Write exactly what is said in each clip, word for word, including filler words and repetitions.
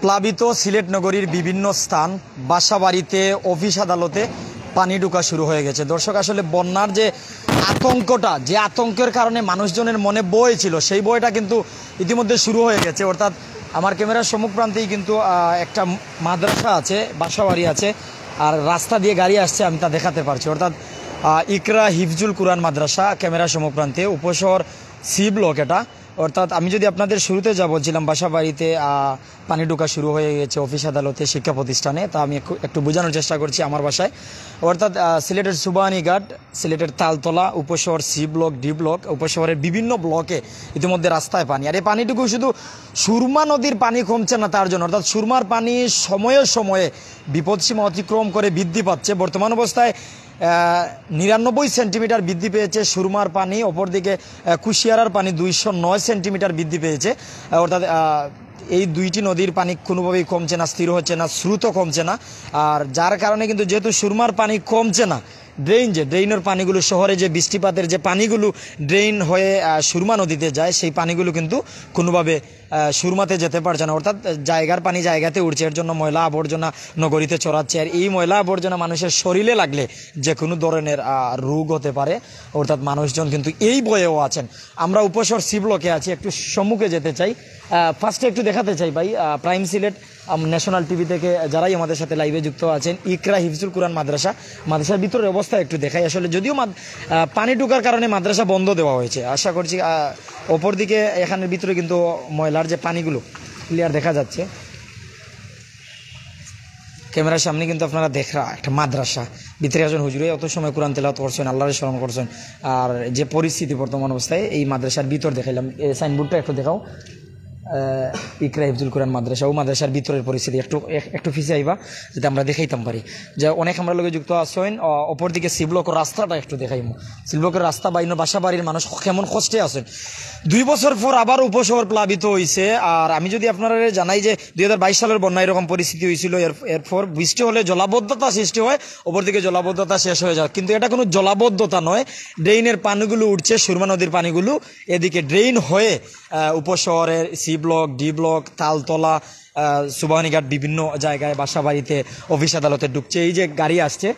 প্লাবিত সিলেট নগরীর বিভিন্ন স্থান, বাসা বাড়িতে, অফিস আদালতে পানি ঢোকা শুরু হয়ে গেছে। দর্শক, আসলে বন্যার যে আতঙ্কটা, যে আতঙ্কের কারণে মানুষজনের মনে ভয় ছিল, সেই ভয়টা কিন্তু ইতিমধ্যে শুরু হয়ে গেছে। অর্থাৎ আমার ক্যামেরার সম্মুখ প্রান্তেই কিন্তু আহ, একটা মাদ্রাসা আছে, বাসা বাড়ি আছে, আর রাস্তা দিয়ে গাড়ি আসছে, আমি তা দেখাতে পারছি। অর্থাৎ আহ, ইকরা হিফজুল কুরআন মাদ্রাসা, ক্যামেরার সম্মুখ প্রান্তে, উপশহর সি ব্লক এটা। অর্থাৎ আমি যদি আপনাদের শুরুতে যা বলছিলাম, বাসা বাড়িতে আহ, পানি ঢোকা শুরু হয়ে গেছে অফিস আদালতে, শিক্ষা প্রতিষ্ঠানে, তা আমি একটু একটু বোঝানোর চেষ্টা করছি আমার ভাষায়। অর্থাৎ আহ, সিলেটের সুবহানীঘাট, সিলেটের তালতলা, উপশহর সি ব্লক, ডি ব্লক, উপশহরের বিভিন্ন ব্লকে ইতিমধ্যে রাস্তায় পানি। আর এই পানিটুকু শুধু সুরমা নদীর পানি কমছে না তার জন্য, অর্থাৎ সুরমার পানি সময়ে সময়ে বিপদসীমা অতিক্রম করে বৃদ্ধি পাচ্ছে। বর্তমান অবস্থায় আহ, নিরানব্বই সেন্টিমিটার বৃদ্ধি পেয়েছে সুরমার পানি, অপরদিকে আহ, কুশিয়ারার পানি দুইশো নয় সেন্টিমিটার বৃদ্ধি পেয়েছে। আহ, অর্থাৎ আহ, এই দুইটি নদীর পানি কোনোভাবেই কমছে না, স্থির হচ্ছে না, স্রোতও কমছে না। আর যার কারণে কিন্তু, যেহেতু সুরমার পানি কমছে না, ড্রেন, যে ড্রেনের পানিগুলো, শহরে যে বৃষ্টিপাতের যে পানিগুলো ড্রেন হয়ে আহ, সুরমা নদীতে যায়, সেই পানিগুলো কিন্তু কোনোভাবে আহ, সুরমাতে যেতে পারছে না। অর্থাৎ জায়গার পানি জায়গাতে উঠছে, এর জন্য ময়লা আবর্জনা নগরীতে ছড়াচ্ছে। আর এই ময়লা আবর্জনা মানুষের শরীরে লাগলে যে কোনো ধরনের আহ, রোগ হতে পারে। অর্থাৎ মানুষজন কিন্তু এই ভয়েও আছেন। আমরা উপশহর সি ব্লকে আছি, একটু সম্মুখে যেতে চাই। ফার্স্টে একটু দেখাতে চাই ভাই, আহ, প্রাইম সিলেট ন্যাশনাল টিভি থেকে যারাই আমাদের সাথে লাইভে যুক্ত আছেন, ইকরা হিফজুল কুরআন মাদ্রাসা, মাদ্রাসার ভিতরের অবস্থা একটু দেখাই। আসলে যদিও মাদ- আহ, পানি ঢোকার কারণে মাদ্রাসা বন্ধ দেওয়া হয়েছে, আশা করছি আহ, অপরদিকে এখানের ভিতরে কিন্তু ময়লার যে পানিগুলো ক্লিয়ার দেখা যাচ্ছে। ক্যামেরার সামনে কিন্তু আপনারা দেখরা একটা মাদ্রাসা, ভিতরে একজন হুজুরে অত সময় কোরআন তেলাওয়াত করছেন, আল্লাহরে স্মরণ করছেন। আর যে পরিস্থিতি বর্তমান অবস্থায় এই মাদ্রাসার ভিতর দেখাইলাম, এই সাইনবোর্ডটা একটু দেখাও, আহ, ইকরা হিফজুল কোরআন মাদ্রাসা, ও মাদ্রাসার ভিতরের পরিস্থিতি একটু এক- একটু পিছে আইবা, যাতে আমরা দেখাইতাম পারি যে অনেক আমরা লগে যুক্ত আছেন। আহ, অপরদিকে সি ব্লক রাস্তাটা একটু দেখাইমু, সি ব্লকের রাস্তা বা ইনো বাসা বাড়ির মানুষ কেমন কষ্টে আছেন। দুই বছর পর আবার উপশহর প্লাবিত হইছে। আর আমি যদি আপনারা জানাই যে দুই হাজার বাইশ সালের বন্যা এরকম পরিস্থিতি হয়েছিল, এর- এরপর বৃষ্টি হলে জলাবদ্ধতা সৃষ্টি হয়, অপরদিকে জলাবদ্ধতা শেষ হয়ে যায়, কিন্তু এটা কোনো জলাবদ্ধতা নয়। ড্রেনের পানিগুলো উঠছে, সুরমা নদীর পানিগুলো এদিকে ড্রেন হয়ে আহ, উপশহরের C block, D block, Taltala, আহ, সুবহানীঘাট, বিভিন্ন জায়গায়, বাসা বাড়িতে, অফিস আদালতে ঢুকছে। এই যে গাড়ি আসছে,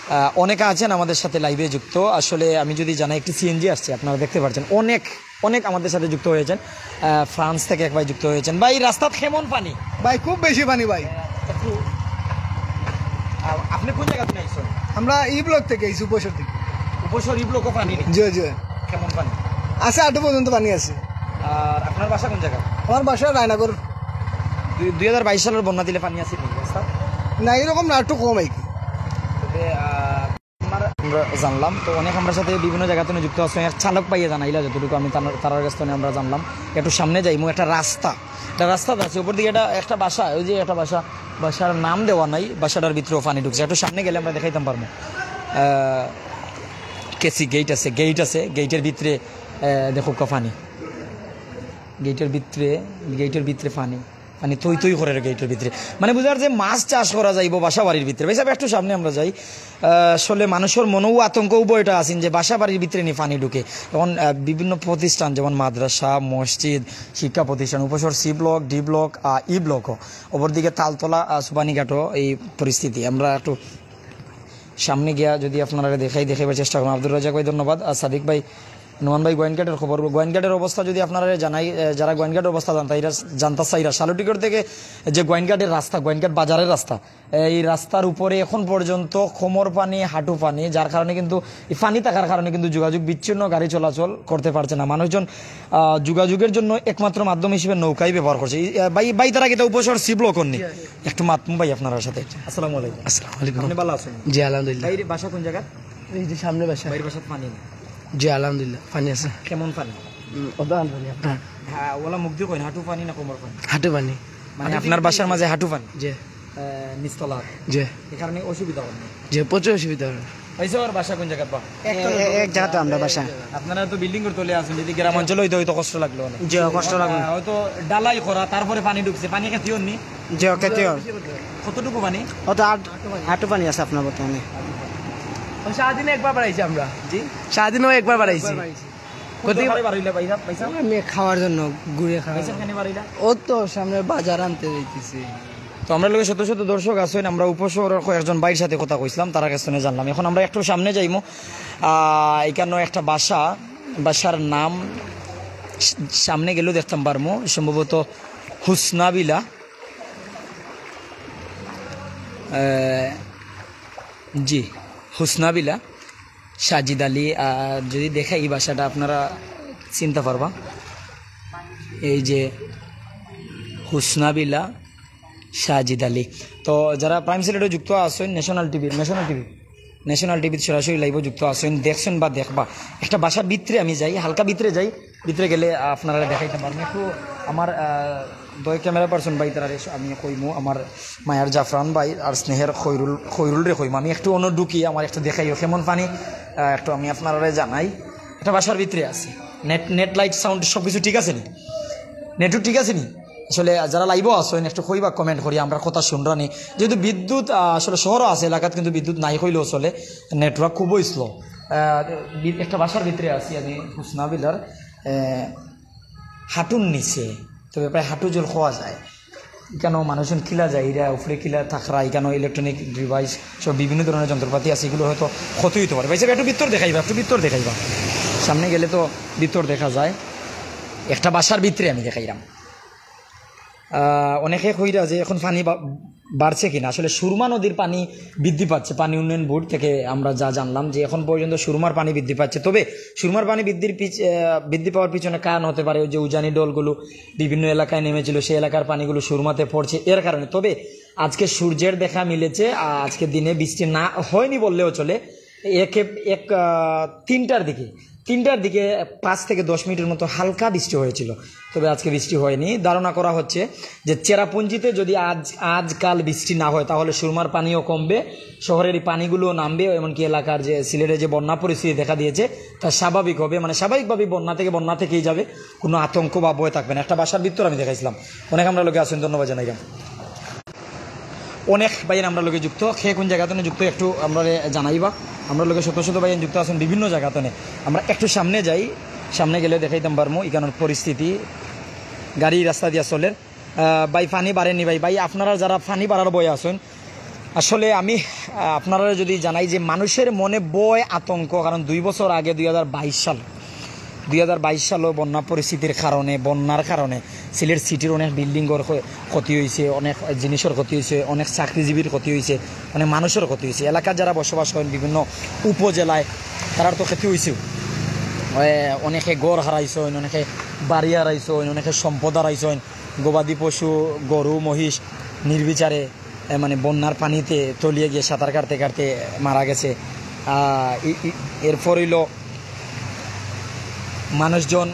আহ, অনেকে আছেন আমাদের সাথে লাইভে যুক্ত। আসলে আমি যদি জানাই, একটি সিএনজি আসছে, আপনারা দেখতে পাচ্ছেন, অনেক অনেক আমাদের সাথে যুক্ত হয়েছেন। আহ, ফ্রান্স থেকে এক ভাই যুক্ত হয়েছেন। ভাই, রাস্তাত কেমন পানি? ভাই, খুব বেশি পানি ভাই। একটু, আহ, আপনি কোন জায়গা থেকে আইছেন? আমরা ই ব্লক থেকে আইছি, উপশহর থেকে। উপশহর ই ব্লকও পানি নি? জি, জি। কেমন পানি? আছে, আটু পর্যন্ত পানি আছে। আর আপনার বাসা কোন জায়গা? আমার বাসা রায়নগর। দুই হাজার বাইশ সালের বন্যা দিলে পানি আছে নি রাস্তা? না, এরকম না, একটু কম আর কি। তবে আহ, আমরা জানলাম, তো অনেক আমরা সাথে বিভিন্ন জায়গা থেকে যুক্ত আছে। এক চালক পাইয়ে জানাইলা, যতটুকু আমি তার তার কাছ থেকে আমরা জানলাম। একটু সামনে যাইমু, একটা রাস্তা, একটা রাস্তা আছে উপর দিকে, এটা একটা বাসা, ওই যে একটা বাসা, বাসার নাম দেওয়া নাই, বাসাটার ভিতরেও পানি ঢুকছে। একটু সামনে গেলে আমরা দেখাইতাম পারবো। আহ, কেসি গেট আছে, গেট আছে, গেটের ভিতরে আহ, দেখো কা পানি, গেটের ভিতরে, গেটের ভিতরে পানি, পানি থই থই করে গেটের ভিতরে। মানে, বুঝার যে মাছ চাষ করা যাইব বাসা বাড়ির ভিতরে। ভাই সাহেব, একটু সামনে আমরা যাই। আহ, আসলে মানুষের মনেও আতঙ্ক, উভয়টা আছেন যে বাসা বাড়ির ভিতরে নি পানি ঢুকে। এখন আহ, বিভিন্ন প্রতিষ্ঠান, যেমন মাদ্রাসা, মসজিদ, শিক্ষা প্রতিষ্ঠান, উপশহর সি ব্লক, ডি ব্লক, আহ, ই ব্লকও, অপরদিকে তালতলা, আহ, সুবহানীঘাটও এই পরিস্থিতি। আমরা একটু সামনে গিয়া যদি আপনারা দেখাই, দেখাইবার চেষ্টা করুন। আব্দুর রাজাক ভাই, ধন্যবাদ। আর সাদিক ভাই, নোমান ভাই, গোয়াইনঘাটের খবর, গোয়াইনঘাটের অবস্থা যদি আপনারা জানাই, আহ, যারা গোয়াইনঘাটের অবস্থা জানতা, এরা জানতা চাইরা, শালুটিগড় থেকে যে গোয়াইনঘাটের রাস্তা, গোয়াইনঘাট বাজারের রাস্তা, এই রাস্তার উপরে এখন পর্যন্ত কোমর পানি, হাঁটু পানি, যার কারণে কিন্তু এই পানি থাকার কারণে কিন্তু যোগাযোগ বিচ্ছিন্ন, গাড়ি চলাচল করতে পারছে না। মানুষজন আহ, যোগাযোগের জন্য একমাত্র মাধ্যম হিসেবে নৌকাই ব্যবহার করছে। এই, আহ, ভাই, ভাই, তারা কিন্তু উপশহর সি ব্লক করনি। একটু মাতমু ভাই আপনার সাথে। আসসালামু আলাইকুম। আসসালামু আলাইকুম। আপনি ভালো আছেন? জি, আলহামদুলিল্লাহ। ভাইর বাসা কোন জায়গা? এই যে সামনে বাসা। ভাইর বাসাত পানি নি? জি, আলহামদুলিল্লাহ, পানি আছে। কেমন পানি? হুম, অত আনবো না। হ্যাঁ। হ্যাঁ, ওলা মুখ দিয়ে কইন, হাঁটু পানি না কোমর পানি? হাঁটু পানি। মানে, আপনার বাসার মাঝে হাঁটু পানি? জি। আহ, নিচতলা? জি। এই কারণে অসুবিধা হয় না? জি, প্রচুর অসুবিধা হয়। ভাই, ওর বাসা কোন জায়গাত বা? এ-, এ-, এক জায়গাতে আমরা বাসা। আপনারা তো বিল্ডিং ঘর তলে আছেন, যদি গ্রাম অঞ্চলে হইতো, হয়তো কষ্ট লাগলো অনেক। জি, কষ্ট লাগলো। আহ, হয়তো ঢালাই করা, তারপরে পানি ঢুকছে, পানি খেতে হননি? জি, খেতে হন। কতটুকু পানি? অত আট-, হাঁটু পানি আছে আপনার বর্তমানে। ও, সারাদিনে একবার বাড়াইছি আমরা। জি? সারাদিনেও একবার বাড়াইছি। একবার বাড়াইছি। কোথায় বাড়িলা ভাই সাহেব? ভাই সাহেব? আমি খাওয়ার জন্য ঘুরে খাওয়ার ভাই সাহেব, জন্য। কেন বাড়িলা? ও তো সামনে বাজার আনতে যাইতেছি। তো আমরার লগে শত শত দর্শক আছইন, আমরা উপশহরর কয়েকজন ভাইর সাথে কথা কইছিলাম, তারার কাছ থেকে জানলাম। এখন আমরা একটু সামনে যাইমু, আহ, এখানো একটা বাসা, বাসার নাম সা-, সামনে গেলেও দেখতাম পারমু, সম্ভবত হুসনাবিলা। আহ, জি, হুসনাবিলা, সাজিদ আলী। আর যদি দেখাই এই বাসাটা, আপনারা চিনতে পারবা, এই যে হুসনাবিলা, সাজিদ আলী। তো যারা প্রাইম সিলেটো যুক্ত আছইন, national TV, national TV, national TV সরাসরি লাইভও যুক্ত আছইন, দেখছইন বা দেখবা। একটা বাসার ভিতরে আমি যাই, হালকা ভিতরে যাই, ভিতরে গেলে আপনারা দেখাইতে পারবেন। একটু আমার, আহ, দুই ক্যামেরা পারসন ভাই, তারা আমি কইমু, আমার মায়ার জাফরান ভাই আর স্নেহের খৈরুল, খৈরুলরে কইমু। আমি একটু অন্য ঢুকি, আমার একটু দেখাইও কেমন পানি, আহ, একটু আমি আপনারারে জানাই। একটা বাসার ভিতরে আছি, নেট, নেট, লাইট, সাউন্ড সব কিছু ঠিক আছে নি? নেটও ঠিক আছে নি? আসলে যারা লাইভও আছইন, একটু কইবা কমেন্ট করি, আমরা কথা শুনরা নি। যেহেতু বিদ্যুৎ, আহ, আসলে শহরও আছে এলাকাত, কিন্তু বিদ্যুৎ নাই কইলেও চলে, নেটওয়ার্ক খুবই স্লো। একটা বাসার ভিতরে আছি আমি, হুসনাবিলার, আহ, হাঁটুর নিচে, তবে প্রায় হাঁটু জোর হওয়া যায়। এখানো মানুষজন কিলা যাইরা, উপরে কিলা থাকরা, এখানো ইলেকট্রনিক ডিভাইস সব বিভিন্ন ধরনের যন্ত্রপাতি আছে, এগুলো হয়তো ক্ষতি হইতে পারে। ভাই সাহেব, একটু ভিতর দেখাইবা, একটু ভিতর দেখাইবা, সামনে গেলে তো ভিতর দেখা যায়। একটা বাসার ভিতরে আমি দেখাইলাম। আহ, অনেকে কইরা যে এখন পানি বা-, বাড়ছে কিনা। আসলে সুরমা নদীর পানি বৃদ্ধি পাচ্ছে, পানি উন্নয়ন বোর্ড থেকে আমরা যা জানলাম যে এখন পর্যন্ত সুরমার পানি বৃদ্ধি পাচ্ছে। তবে সুরমার পানি বৃদ্ধির পিছ-, আহ, বৃদ্ধি পাওয়ার পিছনে কারণ হতে পারে ওই যে উজানি ঢলগুলো বিভিন্ন এলাকায় নেমেছিল, সেই এলাকার পানিগুলো সুরমাতে পড়ছে এর কারণে। তবে আজকে সূর্যের দেখা মিলেছে, আহ, আজকে দিনে বৃষ্টি না হয়নি বললেও চলে। একে এক, আহ, তিনটার দিকে, তিনটার দিকে পাঁচ থেকে দশ মিনিটের মতো হালকা বৃষ্টি হয়েছিল, তবে আজকে বৃষ্টি হয়নি। ধারণা করা হচ্ছে যে চেরাপুঞ্জিতে যদি আজ, আজকাল বৃষ্টি না হয়, তাহলে সুরমার পানিও কমবে, শহরের এই পানিগুলো নামবে, এমনকি এলাকার যে সিলেটে যে বন্যা পরিস্থিতি দেখা দিয়েছে, তা স্বাভাবিক হবে, মানে স্বাভাবিকভাবেই বন্যা থেকে, বন্যা থেকেই যাবে, কোনো আতঙ্ক বা ভয় থাকবে না। একটা বাসার ভিতর আমি দেখাইছিলাম, অনেক আমরা লোকে আছেন, ধন্যবাদ জানাইলাম। অনেক ভাইয়ান আমরা লগে যুক্ত, কে কোন জায়গা থেকে যুক্ত একটু আমরা জানাইবা। আমরা লগে শত শত ভাইয়ান যুক্ত আছেন বিভিন্ন জায়গা থেকে। আমরা একটু সামনে যাই, সামনে গেলে দেখাইতাম পারমু এখানোর পরিস্থিতি। গাড়ি রাস্তা দিয়া চলের। আহ, ভাই, পানি বাড়েনি ভাই। ভাই, আপনারা যারা পানি বাড়ার ভয়ে আছেন, আসলে আমি, আহ, আপনারা যদি জানাই যে মানুষের মনে ভয়, আতঙ্ক, কারণ দুই বছর আগে, দুই হাজার বাইশ সাল, দুই হাজার বাইশ সালও বন্যা পরিস্থিতির কারণে, বন্যার কারণে সিলেট সিটির অনেক বিল্ডিং ঘর ক্ষ-, ক্ষতি হয়েছে, অনেক জিনিসের ক্ষতি হয়েছে, অনেক চাকরিজীবীর ক্ষতি হয়েছে, অনেক মানুষের ক্ষতি হয়েছে। এলাকার যারা বসবাস করেন বিভিন্ন উপজেলায়, তারার তো ক্ষতি হয়েছে। এ, অনেকে ঘর হারাইছেন, অনেকে বাড়ি হারাইছেন, অনেকে সম্পদ হারাইছেন, গবাদি পশু, গরু, মহিষ নির্বিচারে, এ, মানে বন্যার পানিতে তলিয়ে গিয়ে সাঁতার কাটতে কাটতে মারা গেছে। আহ, ই-, ই-, এরপর হইল মানুষজন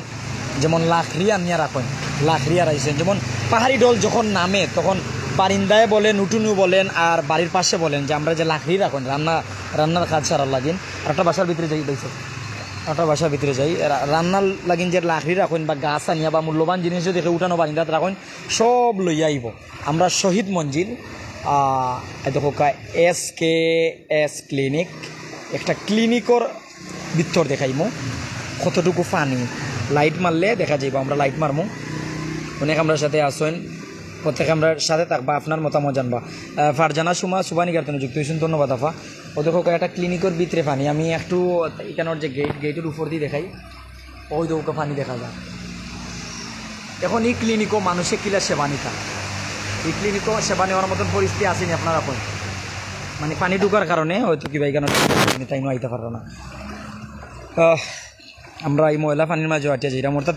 যেমন লাকড়ি আনিয়া রাখেন, লাকড়ি আর আইসেন, যেমন পাহাড়ি ঢল যখন নামে তখন বারিন্দায় বলেন, উঠুনু বলেন, আর বাড়ির পাশে বলেন যে আমরা যে লাকড়ি রাখেন রান্না, রান্নার কাজ সারার লাগিন। আর একটা বাসার ভিতরে যাই, দেখছো, একটা বাসার ভিতরে যাই, রা-, রান্নার লাগিন যে লাকড়ি রাখেন বা গাছ আনিয়া বা মূল্যবান জিনিস যদি কেউ উঠানো বারিন্দাত রাখেন, সব লইয়া আইব। আমরা শহীদ মঞ্জিল, আহ, এই দেখো কা-, এস কে এস ক্লিনিক, একটা ক্লিনিকর ভিতর দেখাইমু কতটুকু পানি। লাইট মারলে দেখা যাইব, আমরা লাইট মারমু। অনেক আমরা সাথে আসেন, প্রত্যেকে আমরা সাথে থাকবা, আপনার মতামত জানবা। আহ, ফারজানা সুমা সুবানীগার থেকে যুক্ত হয়েছেন, ধন্যবাদ আফা। ও দেখো কা-, একটা ক্লিনিকর ভিতরে পানি, আমি একটু এখানোর যে গেট, গেটের উপর দিয়ে দেখাই। ওই দৌকা পানি দেখা যায়। এখন এই ক্লিনিকও মানুষে কিলা সেবা নিতা, এই ক্লিনিকও সেবা নেওয়ার মতন পরিস্থিতি আসেনি আপনারা কই? মানে পানি ঢুকার কারণে হয়তো কিবা এখানে তাই নয় আইতে পারলো না। আহ, আমরা এই ময়লা পানির মাঝে আটিয়া যাইলাম, অর্থাৎ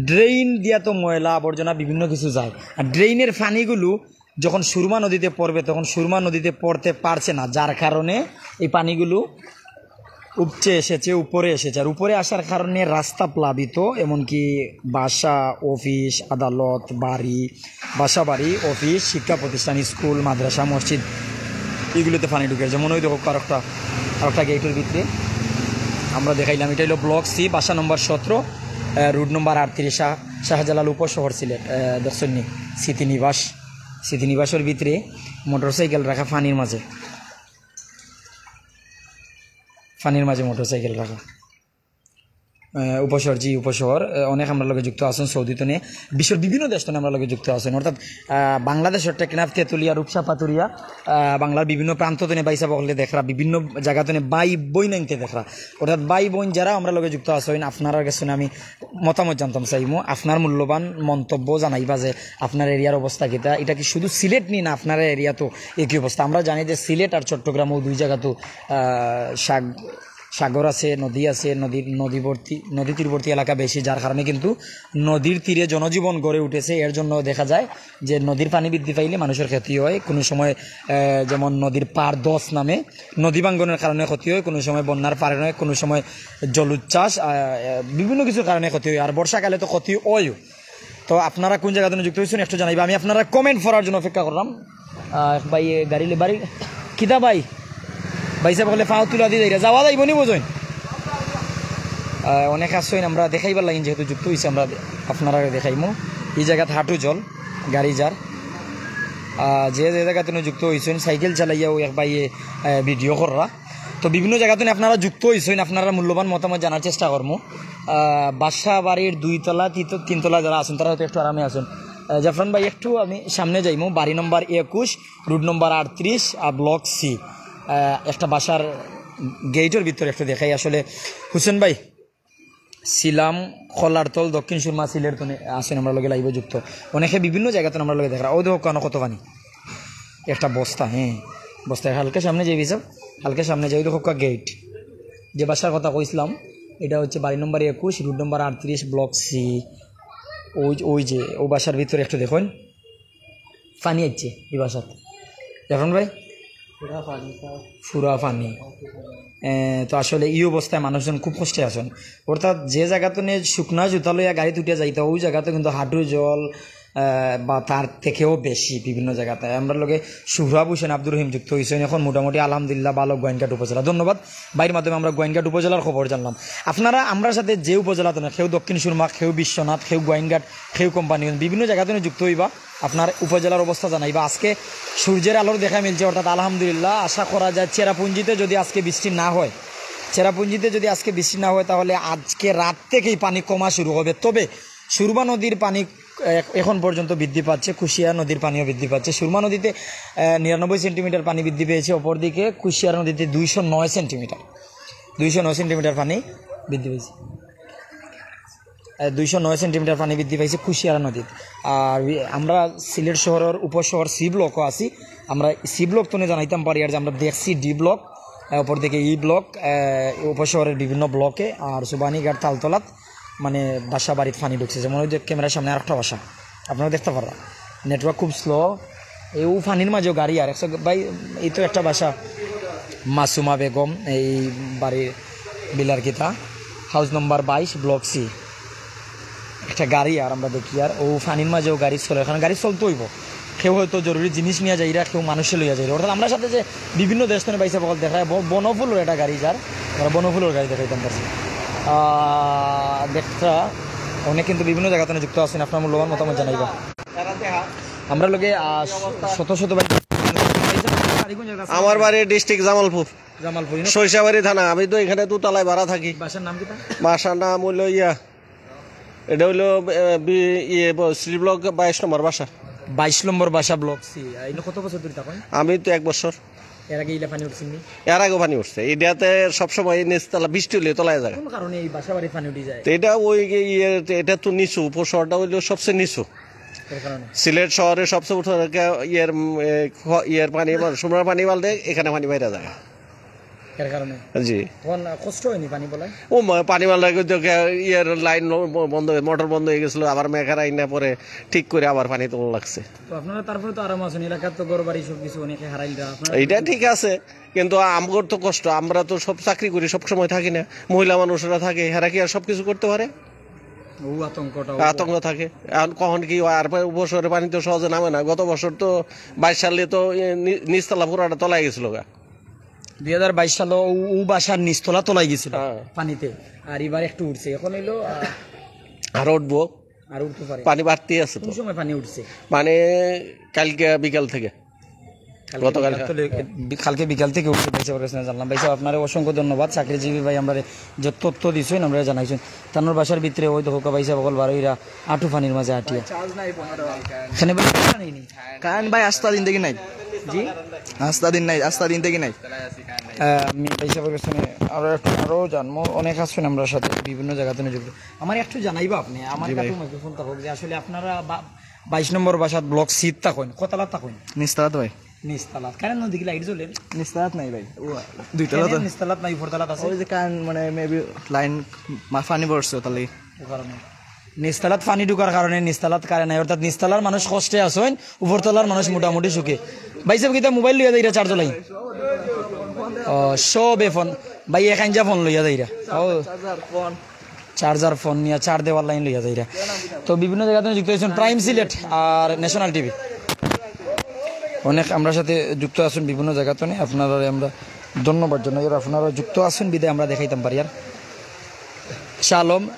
ড্রেন দিয়া তো ময়লা আবর্জনা বিভিন্ন কিছু যায়, আর ড্রেনের পানিগুলো যখন সুরমা নদীতে পড়বে তখন সুরমা নদীতে পড়তে পারছে না, যার কারণে এই পানিগুলো উপচে এসেছে, উপরে এসেছে। আর উপরে আসার কারণে রাস্তা প্লাবিত, এমনকি বাসা, অফিস, আদালত, বাড়ি, বাসা বাড়ি, অফিস, শিক্ষা প্রতিষ্ঠান, স্কুল, মাদ্রাসা, মসজিদ, এগুলোতে পানি ঢুকে। যেমন ওই দেখো আরেকটা, আরেকটা গেটের ভিতরে আমরা দেখাইলাম, এটা হলো ব্লক সি, বাসা নম্বর সতেরো, আহ, রোড নম্বর আটত্রিশ, শাহ-, শাহজালাল উপশহর সিলেট, আহ, দেখছেন নি? স্মৃতিনিবাস, স্মৃতিনিবাসের ভিতরে মোটরসাইকেল রাখা পানির মাঝে, পানির মাঝে মোটরসাইকেল রাখা। আহ, উপশহর, জি, উপশহর, আহ, অনেক আমরার লগে যুক্ত আছইন সৌদি তনে, বিশ্বর বিভিন্ন দেশ তনে আমরার লগে যুক্ত আছইন। অর্থাৎ, আহ, বাংলাদেশর টেকনাফ, তেতুলিয়া, রূপসা, পাথুরিয়া, আহ, বাংলার বিভিন্ন প্রান্ত তনে ভাইসাব অকলরে দেখরা, বিভিন্ন জাগা তনে ভাই বইনাইন্তে দেখরা। অর্থাৎ ভাই বইন যেরা আমরার লগে যুক্ত আছইন, আপনারার গেছে আমি মতামত জানতাম চাইমু, আপনার মূল্যবান মন্তব্য জানাইবা যে আপনার এরিয়ার অবস্থা কিতা, ইটা কি শুধু সিলেট নি না আপনার এরিয়াত একই অবস্থা? আমরা জানি যে সিলেট আর চট্টগ্রাম অউ দুই জাগাত, আহ, সাগ-, সাগর আছে, নদী আছে, নদীর, নদীবর্তী, নদী তীরবর্তী এলাকা বেশি, যার কারণে কিন্তু নদীর তীরে জনজীবন গড়ে উঠেছে। এর জন্য দেখা যায় যে নদীর পানি বৃদ্ধি পাইলে মানুষের ক্ষতি হয়। কোনো সময়, আহ, যেমন নদীর পার দশ নামে, নদী ভাঙ্গনের কারণে ক্ষতি হয়, কোনো সময় বন্যার কারণে, কোনো সময় জলোচ্ছ্বাস, আহ, আহ, বিভিন্ন কিছুর কারণে ক্ষতি হয়। আর বর্ষাকালে তো ক্ষতি হয়ও। তো আপনারা কোন জাগা তনে যুক্ত অইছইন একটু জানাইবা, আমি আপনারার comment পড়ার জন্য অপেক্ষা কররাম। আহ, এক ভাই, এ, গাড়ি লে-, বাড়ি কিতা ভাই? ভাইসাব অকলে পাও তুলা দি যাইরা, যাওয়া যাইবো নি বুঝইন? আহ, অনেক আছইন, আমরা দেখাইবার লাগিন যেহেতু যুক্ত অইছি, আমরা আপনারারে দেখাইমু। ই জাগাত হাঁটু জল, গাড়ি যার। আহ, যে যে জাগা তনে যুক্ত অইছইন, সাইকেল চালাইয়াও এক ভাইয়ে, আহ, ভিডিও কররা। তো বিভিন্ন জাগা তনে আপনারা যুক্ত অইছইন, আপনারার মূল্যবান মতামত জানার চেষ্টা করমু। আহ, বাসা বাড়ির দুইতলা, তিত-, তিনতলা যারা আছইন, তারা হয়তো একটু আরামে আছইন। আহ, জাফরান ভাই, একটু আমি সামনে যাইমু, বাড়ি নম্বর একুশ, রোড নম্বর আটত্রিশ, আর ব্লক সি। আহ, একটা বাসার গেইটর ভিতরে একটু দেখাই আসলে। হুসেন ভাই, সিলাম, খোলারতল, দক্ষিণ সুরমা, সিলেট তনে আছইন আমরার লগে লাইভে যুক্ত। অনেকে বিভিন্ন জাগা তনে আমরার লগে দেখরা। অউ দেখো কেন কত পানি, একটা বস্তা, হ্যাঁ, বস্তা। হালকা সামনে যাই ভাইসাব, হালকা সামনে যাই, অউ দেখো গেইট। যে বাসার কথা কইছিলাম, ইটা হচ্ছে বাড়ি নম্বর একুশ, রোড নম্বর আটত্রিশ, ব্লক সি। ওই, ওই যে, অউ বাসার ভিতরে একটু দেখইন, পানি আইছে ই বাসাত। জাফরান ভাই? পুরা পানি, স্যার। পুরা পানি। এ, তো আসলে ই অবস্থায় মানুষজন খুব কষ্টে আছইন। অর্থাৎ যে জাগা তনে শুকনা জুতা লইয়া গাড়িত উঠিয়া যাইতা, অউ জাগাত কিন্তু হাঁটু জল, আহ, বা তার থেকেও বেশি বিভিন্ন জাগাত। আমরার লগে সুহরাব হোসেন আব্দুর রহিম যুক্ত অইছইন। এখন মোটামুটি আলহামদুলিল্লাহ ভালো গোয়াইনঘাট উপজেলা। ধন্যবাদ। ভাইর মাধ্যমে আমরা গোয়াইনঘাট উপজেলার খবর জানলাম। আপনারা আমরার সাথে যে উপজেলা তনে, কেউ দক্ষিণ সুরমা, কেউ বিশ্বনাথ, কেউ গোয়াইনঘাট, কেউ কোম্পানিগঞ্জ, বিভিন্ন জাগা তনে যুক্ত অইবা, আপনার উপজেলার অবস্থা জানাইবা। আজকে সূর্যের আলোর দেখা মিলছে, অর্থাৎ আলহামদুলিল্লাহ। আশা করা যায় চেরাপুঞ্জিতে যদি আজকে বৃষ্টি না হয়, চেরাপুঞ্জিতে যদি আজকে বৃষ্টি না হয়, তাহলে আজকে রাত থেকেই পানি কমা শুরু হবে। তবে সুরমা নদীর পানি এখ-, এখন পর্যন্ত বৃদ্ধি পাচ্ছে, কুশিয়ারা নদীর পানিও বৃদ্ধি পাচ্ছে। সুরমা নদীতে, আহ, নিরানব্বই সেন্টিমিটার পানি বৃদ্ধি পেয়েছে, অপরদিকে কুশিয়ারা নদীতে দুইশো নয় সেন্টিমিটার, দুইশো নয় সেন্টিমিটার পানি বৃদ্ধি পেয়েছে। আহ, দুইশো নয় সেন্টিমিটার পানি বৃদ্ধি পাইছে কুশিয়ারা নদীত। আর ই-, আমরা সিলেট শহরের উপশহর সি ব্লকও আছি, আমরা সি ব্লক তনে জানাইতাম পারি আর যে আমরা দেখছি ডি ব্লক, আহ, অপরদিকে ই ব্লক, আহ, উপশহরের বিভিন্ন ব্লকে, আর সুবানীঘাট তালতলাত মানে বাসা বাড়িত পানি ঢুকছে, যেমন ওই যে ক্যামেরার সামনে আরেকটা বাসা আপনারা দেখতা পাররা, নেটওয়ার্ক খুব স্লো। এই ও পানির মাঝেও গাড়ি আর একশো ভাই, এই তো একটা বাসা মাসুমা বেগম, এই বাড়ির বিলার কিতা, হাউস নম্বর বাইশ, ব্লক সি। একটা গাড়ি আর আমরা দেখি আর ও পানির মাঝেও গাড়ি চলে, কারণ গাড়ি চলতে হইব। কেউ হয়তো জরুরি জিনিস নিয়ে যাইরা, কেউ মানুষে লইয়া যাইরা। অর্থাৎ আমরা সাথে যে বিভিন্ন দেশ তনে ভাইসাব অকল দেখরা, ব-, বনফুলর একটা গাড়ি যার, আমরা বনফুলর গাড়ি দেখাইতাম পারছি। আহ, দেখরা অনেক কিন্তু বিভিন্ন জাগা তনে যুক্ত আছইন, আপনার মূল্যবান মতামত জানাইবা। আমরা লগে, আহ, শত শত ভাই। আমার বাড়ি ডিস্ট্রিক্ট জামালপুর, জামালপুর, ইনো? সরিষাবাড়ি থানা। আমি তো এখানে দোতলায় ভাড়া থাকি। বাসার নাম কিতা? বাসার নাম হইলো ইয়া, এটা হইলো, এ, বি-, ইয়ে, ব-, সি ব্লক বাইশ নম্বর বাসা। বাইশ নম্বর বাসা, ব্লক সি। আর ইনো কত বছর ধরে থাকেন? আমি তো এক বছর। এর আগে ইলা পানি উঠছেন নি? এর আগেও পানি উঠছে। এটাতে সবসময় এই নিচতলা, বৃষ্টি হলে তলায় যায়। কোন কারণে এই বাসা বাড়ি পানি উঠে যায়? তো এটা ওই যে ইয়ে, এটা তো নিচু, উপশহরটা হইলো সবচেয়ে নিচু। এর কারণে? সিলেট শহরে সবচেয়ে উঠে থাকে ইয়ের, উম, এ, খ-, ইয়ের পানি, মানে, সুরমার পানি বালতে এখানে পানি বাইরে যায়। এর কারণে? জি। তখন কষ্ট হয়নি পানি বলায়? ও মা-, পানি বালতে কিন্তু কে-, ইয়ের লাইন ব-, বন্ধ হয়ে, মোটর বন্ধ হয়ে গেছিল, আবার মেকার আইনা পরে ঠিক করে আবার পানি তোলা লাগছে। তো আপনারা তারপরে তো আরাম আছেন, এলাকার তো ঘর বাড়ি সব কিছু অনেকে হারাইলরা, আপনারা এটা ঠিক আছে, কিন্তু আমগর তো কষ্ট, আমরা তো সব চাকরি করি, সব সময় থাকি না, মহিলা মানুষরা থাকে, এরা কি আর সব কিছু করতে পারে? ও আতঙ্কটা, ও আতঙ্ক থাকে। এখন কখন কি হয়, আর উপশহরে পানি তো সহজে নামে না। গত বছর তো বাইশ সালে তো, এ, নি-, নিচতলা পুরাটা তলায় গেছিল গা। দুই হাজার বাইশ সালে ও, ও বাসার নিচতলা তলায় গেছিল হ্যাঁ। পানিতে, আর এবার একটু উঠছে, এখন হইলো, আহ, আরো উঠবো। আর উঠতে পারে। পানি বাড়তেই আছে তো। কোন সময় পানি উঠছে? মানে কালকে বিকাল থেকে। গতকাল। বিকাল থেকে, বি-, কালকে বিকাল থেকে উঠে ভাই সাহেবের কাছে জানলাম। ভাই সাহেব, আপনারে অসংখ্য ধন্যবাদ। চাকরিজীবী ভাই আমরারে যে তথ্য দিছইন, আমরারে জানাইছইন। তানোর বাসার ভিতরে ওই দেখো ভাই সাহেব অকল বারো ইরা আটু পানির মাঝে আটিয়া। চার্জ নাই পনেরো। এখানে ভাই কারেন্ট নেই নি? কারেন্ট ভাই আস্তা দিন থেকে নাই। জি? আস্তা দিন নাই, আস্তা দিন থেকে নাই। আহ, আমি ভাই সাহেবের কাছে আরো একটু, আরো জানবো। অনেক আছইন আমরার সাথে বিভিন্ন জায়গা থেকে যুক্ত। আমার একটু জানাইবা আপনি, আমার জি ভাই। কাছে মাইক্রোফোন থাকুক যে আসলে আপনারা বা-, বাইশ নম্বর বাসাত ব্লক সিত থাকইন, কতলা থাকইন? নিস্তালাত ভাই। নিস্তালাত। কারেন্ট নদী কি লাইট জ্বলে? নিস্তালাত নাই ভাই। ও, দুইতলা তো। কেনে নিস্তালাত নাই, উপরতলাত আছে? ওই যে কারেন্ট মানে মেবি লাইন মা-, পানি পড়ছে তাহলে। ও কারণে। নিস্তালাত পানি ঢুকার কারণে নিস্তালাত কারেন্ট নাই, অর্থাৎ নিস্তালার মানুষ কষ্টে আছইন, উপরতলার মানুষ মোটামুটি সুখে। ভাই সাহেব, কিতা মোবাইল লইয়া যাইরা চার্জ লাই? ও, সবে ফোন। ভাই, এক আঞ্জা ফোন লইয়া যাইরা। ও। Charger, phone. চার্জার, ফোন নিয়া চার দেওয়ার লাইন লইয়া যাইরা। তো বিভিন্ন জায়গা থেকে যুক্ত হয়েছেন প্রাইম সিলেট আর ন্যাশনাল টিভি। অনেক আমরার সাথে যুক্ত আছইন বিভিন্ন জায়গা থেকে, আপনারা আমরা ধন্যবাদ জানাই। আর আপনারা যুক্ত আছইন বিদায় আমরা দেখাইতাম পারি। আর শাহ আলম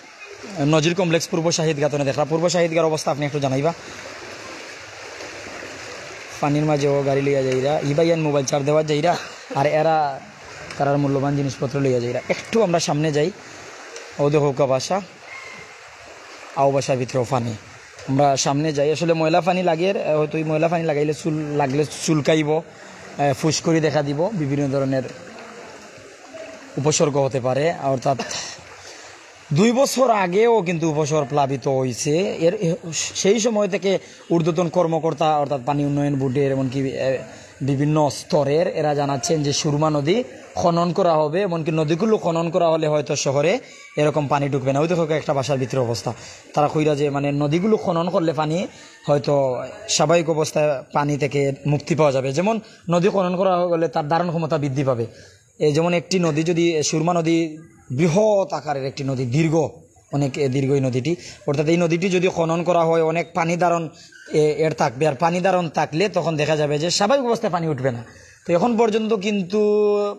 নজির কমপ্লেক্স পূর্ব শাহিদ ঘাটনে দেখরা, পূর্ব শাহিদ ঘাটর অবস্থা আপনি একটু জানাইবা। পানির মাঝে ও গাড়ি লইয়া যাইরা, ইবাইয়ান মোবাইল চার্জ দেওয়া যাইরা, আর এরা তারার মূল্যবান জিনিসপত্র লইয়া যাইরা। একটু আমরা সামনে যাই, ও দেখো কা বাসা, আও বাসার ভিতরেও পানি। আমরা সামনে যাই, আসলে ময়লা পানি লাগে, হয়তো এই ময়লা পানি লাগাইলে চুল, লাগলে চুলকাইব, আহ, ফুসকুড়ি দেখা দিব, বিভিন্ন ধরনের উপসর্গ হতে পারে। অর্থাৎ দুই বছর আগেও কিন্তু উপসর প্লাবিত হয়েছে। এর, সেই সময় থেকে ঊর্ধ্বতন কর্মকর্তা অর্থাৎ পানি উন্নয়ন বোর্ডের, এমনকি, এ, বিভিন্ন স্তরের এরা জানাচ্ছেন যে সুরমা নদী খনন করা হবে, এমনকি নদীগুলো খনন করা হলে হয়তো শহরে এরকম পানি ঢুকবে না। ওই দেখো একটা বাসার ভিতরে অবস্থা, তারা কইরা যে মানে নদীগুলো খনন করলে পানি হয়তো স্বাভাবিক অবস্থায় পানি থেকে মুক্তি পাওয়া যাবে। যেমন নদী খনন করা হলে তার ধারণ ক্ষমতা বৃদ্ধি পাবে। এই যেমন একটি নদী যদি, সুরমা নদী বৃহৎ আকারের একটি নদী, দীর্ঘ, অনেক, এ, দীর্ঘ এই নদীটি। অর্থাৎ এই নদীটি যদি খনন করা হয়, অনেক পানি ধারণ, এ, এর থাকবে। আর পানি ধারণ থাকলে তখন দেখা যাবে যে স্বাভাবিক অবস্থায় পানি উঠবে না। তো এখন পর্যন্ত কিন্তু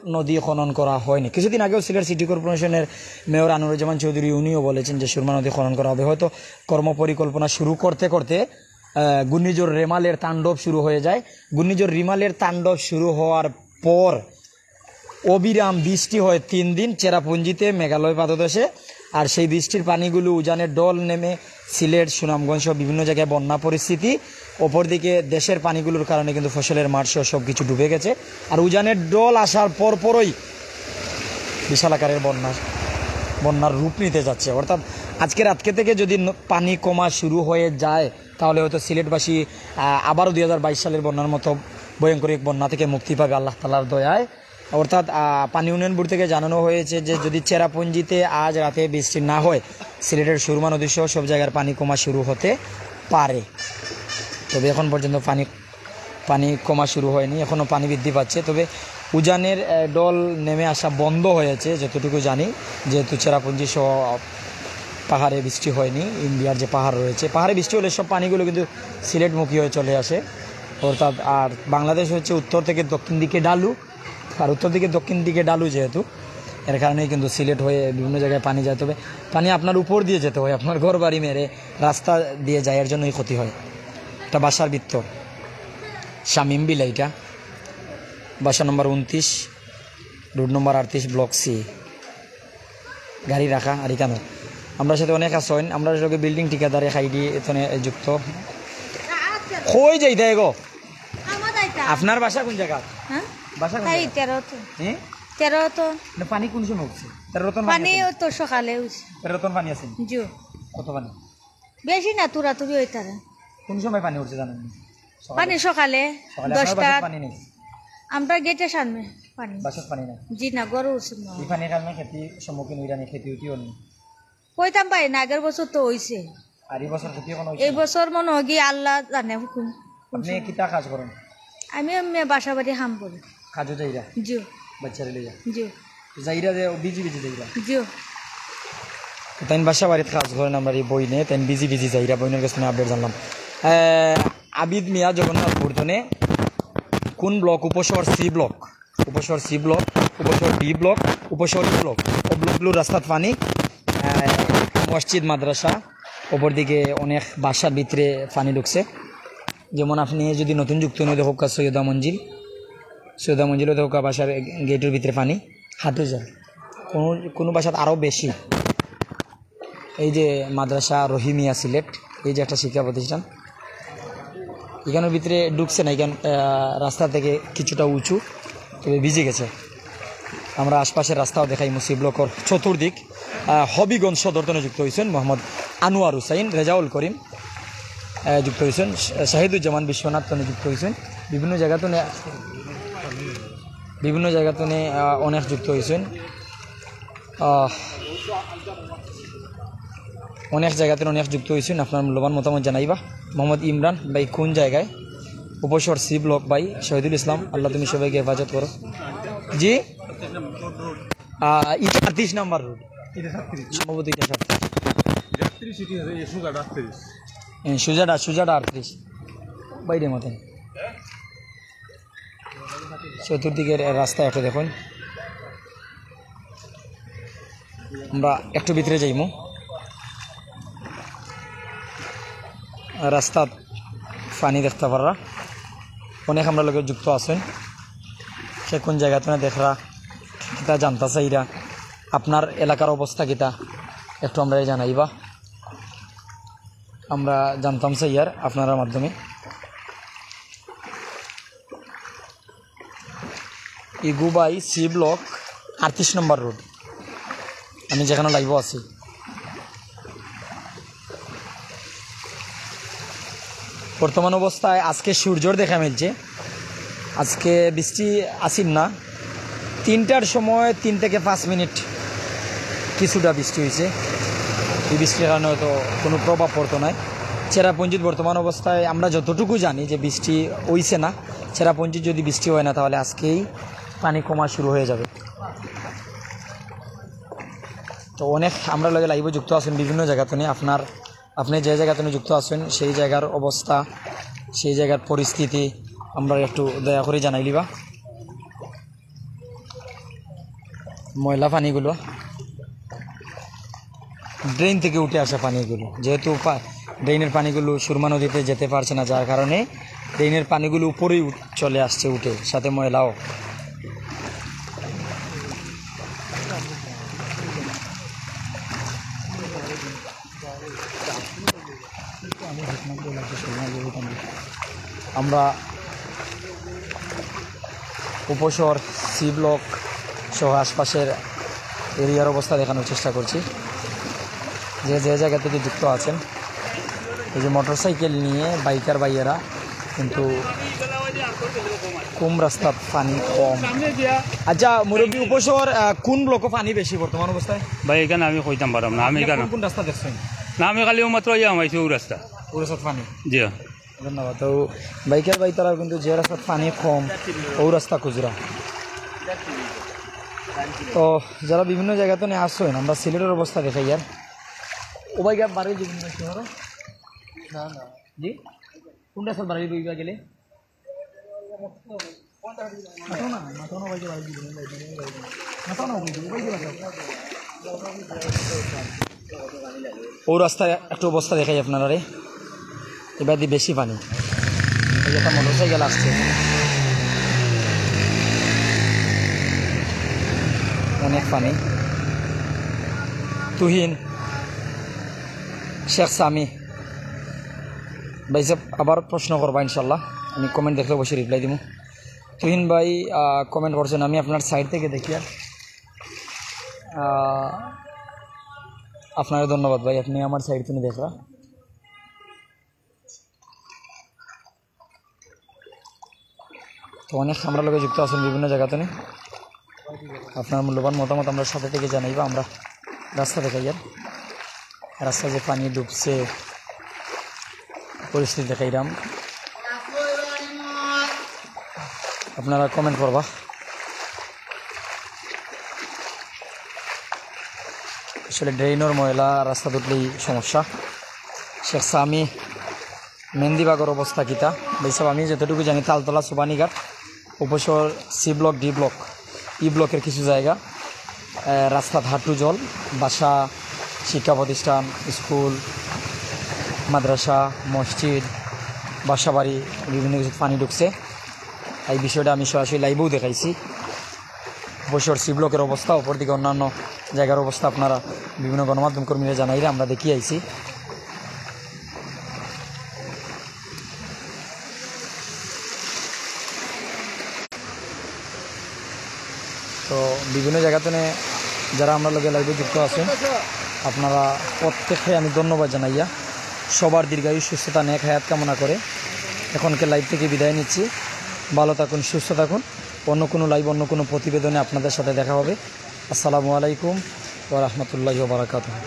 নদী খনন করা হয়নি। কিছুদিন আগেও সিলেট সিটি কর্পোরেশনের মেয়র আনোয়ারুজ্জামান চৌধুরী উনিও বলেছেন যে সুরমা নদী খনন করা হবে। হয়তো কর্মপরিকল্পনা শুরু করতে করতে, আহ, ঘূর্ণিঝড় রেমালের তাণ্ডব শুরু হয়ে যায়। ঘূর্ণিঝড় রিমালের তাণ্ডব শুরু হওয়ার পর অবিরাম বৃষ্টি হয় তিন দিন চেরাপুঞ্জিতে, মেঘালয় পাদদেশে। আর সেই বৃষ্টির পানিগুলো উজানের ঢল নেমে সিলেট, সুনামগঞ্জ সহ বিভিন্ন জায়গায় বন্যা পরিস্থিতি। অপরদিকে দেশের পানিগুলোর কারণে কিন্তু ফসলের মাঠ সহ সব কিছু ডুবে গেছে। আর উজানের ঢল আসার পরপরই বিশাল আকারের বন্যা, বন্যার রূপ নিতে যাচ্ছে। অর্থাৎ আজকে রাতকে থেকে যদি ন-, পানি কমা শুরু হয়ে যায়, তাহলে হয়তো সিলেটবাসী, আহ, আবারও দুই হাজার বাইশ সালের বন্যার মতো ভয়ঙ্কর এক বন্যা থেকে মুক্তি পাবে আল্লাহ তাআলার দয়ায়। অর্থাৎ, আহ, পানি উন্নয়ন বোর্ড থেকে জানানো হয়েছে যে যদি চেরাপুঞ্জিতে আজ রাতে বৃষ্টি না হয়, সিলেটের সুরমা নদী সহ সব জায়গার পানি কমা শুরু হতে পারে। তবে এখন পর্যন্ত পানি, পানি কমা শুরু হয়নি, এখনও পানি বৃদ্ধি পাচ্ছে। তবে উজানের, আহ, ঢল নেমে আসা বন্ধ হয়েছে যতটুকু জানি, যেহেতু চেরাপুঞ্জি সহ পাহাড়ে বৃষ্টি হয়নি। ইন্ডিয়ার যে পাহাড় রয়েছে, পাহাড়ে বৃষ্টি হলে সব পানিগুলো কিন্তু সিলেটমুখী হয়ে চলে আসে। অর্থাৎ আর বাংলাদেশ হচ্ছে উত্তর থেকে দক্ষিণ দিকে ঢালু, আর উত্তর দিকে দক্ষিণ দিকে ঢালু যেহেতু, এর কারণেই কিন্তু সিলেট হয়ে বিভিন্ন জায়গায় পানি যায়। তবে পানি আপনার উপর দিয়ে যেতে হয়, আপনার ঘর বাড়ি মেরে রাস্তা দিয়ে যায়, এর জন্যই ক্ষতি হয়। এটা বাসার ভিতর, শামীম বিল এটা, বাসা নম্বর উনত্রিশ, রোড নম্বর আটত্রিশ, ব্লক সি। গাড়ি রাখা আর এখানে আমরার সাথে অনেক আছইন, আমরার লগে বিল্ডিং ঠিকাদারে খাইডি এখানে যুক্ত। কই যাইতা এগো? আপনার বাসা কোন জায়গা? হ্যাঁ? বাসা কোন এই জায়গা? তেরো তো। হ্যাঁ? তেরো তো। না, পানি কোন সময় উঠছে? তেরো রতন পানি পানি আছে? ও তো সকালে উঠছে। তেরো রতন পানি আছে? জি। কত পানি? বেশি না, তুরাতুরি হইতারে। কোন সময় পানি উঠছে জানেন? সকালে? পানি সকালে সকালে আপনার দশটা। বাসার পানি নেই? আমরা গেটের সামনে পানি। বাসার পানি নেই? জি না, গরু উঠছে না। এই পানির কারণে খেতি সম্মুখীন হইরা নি, খেতি উঠিও নি? কইতাম পারি না, আগের বছর তো হইছে। আর এই বছর খেতি কোনো হইছে এই না? বছর মনে হয় কি আল্লাহ জানে হুকুম। আপনি কিতা কাজ করেন? আমি এমনি বাসা বাড়ি হাম করি। কাজও যাইরা? জি। বাচ্চারে লইয়া? জি। যাইরা যে বিজি বিজি যাইরা? জি। তাইন বাসা বাড়িত কাজ করেন, আমরার এই বইনে, তাইন বিজি বিজি যাইরা, বইনের কাছে আপডেট জানলাম। আহ, আবিদ মিয়া জগন্নাথপুর তনে কোন ব্লক? উপশহর সি ব্লক, উপশহর সি ব্লক, উপশহর ডি ব্লক, উপশহর ই ব্লক। ও ব্লকগুলোর রাস্তাত পানি, আহ, মসজিদ, মাদ্রাসা, অপরদিকে অনেক বাসার ভিতরে পানি ঢুকছে। যেমন আপনি যদি নতুন যুক্ত হন, দেখো সৈয়দা মঞ্জিল, চৌদ্দ মঞ্জিল অতো বাসার গেটর ভিতরে পানি, হাঁটু জল। কোনো কোনো বাসাত আরও বেশি। এই যে মাদ্রাসা রহিমিয়া সিলেট, এই যে একটা শিক্ষা প্রতিষ্ঠান, এখানের ভিতরে ঢুকছে না, এখান আহ, রাস্তা থেকে কিছুটা উঁচু, তবে ভিজে গেছে। আমরা আশপাশের রাস্তাও দেখাইমু। সি ব্লকর চতুর্দিক, আহ, হবিগঞ্জ সদর তনে যুক্ত হয়েছেন মোহাম্মদ আনোয়ার হুসাইন, রেজাউল করিম, আহ, যুক্ত হয়েছেন, শা-, শাহিদুজ্জামান বিশ্বনাথ তনে যুক্ত হয়েছেন। বিভিন্ন জায়গা তনে, বিভিন্ন জায়গা তনে, আহ, অনেক যুক্ত হয়েছেন। আহ, অনেক জায়গাতে অনেক যুক্ত হয়েছেন, আপনার মূল্যবান মতামত জানাইবা। মোহাম্মদ ইমরান ভাই, কোন জায়গায়? উপশহর সি ব্লক ভাই, শহীদুল ইসলাম, আল্লাহ তুমি সবাইকে হেফাজত করো। জি, আহ, এটা আটত্রিশ নাম্বার রোড, এটা সাতত্রিশ। সম্ভবত এটা সাতত্রিশ। এটা আটত্রিশ, এটা হচ্ছে সোজাটা আটত্রিশ। হ্যাঁ, সোজাটা, সোজাটা আটত্রিশ। বাইরে মতন। চতুর্দিকের রাস্তা একটু দেখুন। আমরা একটু ভিতরে যাইমু। রাস্তাত পানি দেখতা পাররা, অনেক আমরার লগে যুক্ত আছেন। সে কোন জায়গা তনে দেখরা, কিতা জানতা চাইরা, আপনার এলাকার অবস্থা কিতা, একটু আমরারে জানাইবা। আমরা জানতাম চাইয়ার আপনারার মাধ্যমে। ইগু ভাই, সি ব্লক, আটত্রিশ নম্বর রোড, আমি যেখানে লাইভও আছি। বর্তমান অবস্থায় আজকে সূর্যর দেখা মিলছে, আজকে বৃষ্টি আসিল না। তিনটার সময় তিন থেকে পাঁচ মিনিট কিছুটা বৃষ্টি হয়েছে। এই বৃষ্টির কারণে হয়তো কোনো প্রভাব পড়তো নাই। চেরাপুঞ্জিত বর্তমান অবস্থায় আমরা যতটুকু জানি যে বৃষ্টি হইছে না। চেরাপুঞ্জিত যদি বৃষ্টি হয় না, তাহলে আজকেই পানি কমা শুরু হয়ে যাবে। তো অনেক আমরার লগে লাইভও যুক্ত আছেন বিভিন্ন জায়গা তনে। আপনার, আপনি যে জায়গা তনে যুক্ত আছেন, সেই জায়গার অবস্থা, সেই জায়গার পরিস্থিতি আমরা একটু দয়া করে জানাই লিবা। ময়লা পানিগুলো ড্রেন থেকে উঠে আসা পানিগুলো, যেহেতু পা-, ড্রেনের পানিগুলো সুরমা নদীতে যেতে পারছে না, যার কারণে ড্রেনের পানিগুলো উপরেই উঠ-, চলে আসছে উঠে, সাথে ময়লাও। আমরা উপশহর সি ব্লক সহ আশপাশের এরিয়ার অবস্থা দেখানোর চেষ্টা করছি। যে যে জায়গা থেকে যুক্ত আছেন, এই যে মোটরসাইকেল নিয়ে বাইকার ভাইয়েরা, কিন্তু কম রাস্তাত পানি কম। আচ্ছা মুরব্বী, উপশহর আহ, কোন ব্লকো পানি বেশি বর্তমান অবস্থায়? ভাই, এখানে আমি কইতাম পারলাম না, আমি এখানে কোন কোন রাস্তা দেখছেন? না, আমি খালি ও মাত্র ইয়া হামাইছি ও রাস্তা। ও রাস্তাত পানি? জি। ধন্যবাদ। তো বাইকার ভাই তারা কিন্তু যে রাস্তাত পানি কম, ও রাস্তা খুঁজরা। তো যারা বিভিন্ন জায়গা তনে আসছেন, আমরা সিলেটের অবস্থা দেখাইয়ার। ও ভাই, বাড়ি যাবেন না শহরে? না, না। জি? কোন রাস্তাত বাড়ি যাইবা গেলে? মাথাও না, মাথাও না, ওই যে বাড়ি যাবেন, ওই যে বাড়ি যাবেন। মাথাও না, ওই যে, ওই যে বাড়ি যাবেন। ও রাস্তায় একটু অবস্থা দেখাই আপনারারে। এবার দি বেশি পানি। এই যে একটা মোটরসাইকেল আসছে, অনেক পানি। তুহিন, শেখ সামি, ভাই সাহেব আবার প্রশ্ন করবা ইনশাল্লাহ, আমি কমেন্ট দেখলে অবশ্যই রিপ্লাই দিমু। তুহিন ভাই কমেন্ট করছেন, আমি আপনার সাইড থেকে দেখি। আর আহ, আপনারে ধন্যবাদ ভাই, আপনি আমার সাইড থেকে দেখরা। তো অনেক আমরার লগে যুক্ত আছেন বিভিন্ন জায়গা তনে। আপনার মূল্যবান মতামত আমরার সাথে থেকে জানাইবা। আমরা রাস্তা দেখাইয়ার, রাস্তা যে পানি ডুবছে, পরিস্থিতি দেখাইলাম, আপনারা কমেন্ট করবা। আসলে ড্রেনর ময়লা রাস্তাত উঠলেই সমস্যা। শেখ সামি মেহেন্দিবাগর অবস্থা কিতা? ভাই সাহেব, আমি যতটুকু জানি, তালতলা, সুবানীঘাট, উপশহর সি ব্লক, ডি ব্লক, ই ব্লকের কিছু জায়গা, আহ, রাস্তাত হাঁটু জল, বাসা, শিক্ষা প্রতিষ্ঠান, স্কুল, মাদ্রাসা, মসজিদ, বাসাবাড়ি, বিভিন্ন কিছু পানি ঢুকছে। এই বিষয়টা আমি সরাসরি লাইভেও দেখাইছি। অবসর সি ব্লকের অবস্থা, অপরদিকে অন্যান্য জায়গার অবস্থা আপনারা বিভিন্ন গণমাধ্যম কর্মীরা জানাইরা, আমরা দেখিয়া আইছি। তো বিভিন্ন জায়গা থেকে যারা আমরার লগে লাইভে যুক্ত আছেন, আপনারা প্রত্যেককে আমি ধন্যবাদ জানাইয়া সবার দীর্ঘায়ু, সুস্থতা, নেক হায়াত কামনা করে এখনকে লাইভ থেকে বিদায় নিচ্ছি। ভালো থাকুন, সুস্থ থাকুন। অন্য কোনো লাইভ, অন্য কোনো প্রতিবেদনে আপনাদের সাথে দেখা হবে। আসসালামু আলাইকুম ওয়া রাহমাতুল্লাহি ওয়া বারাকাতুহু।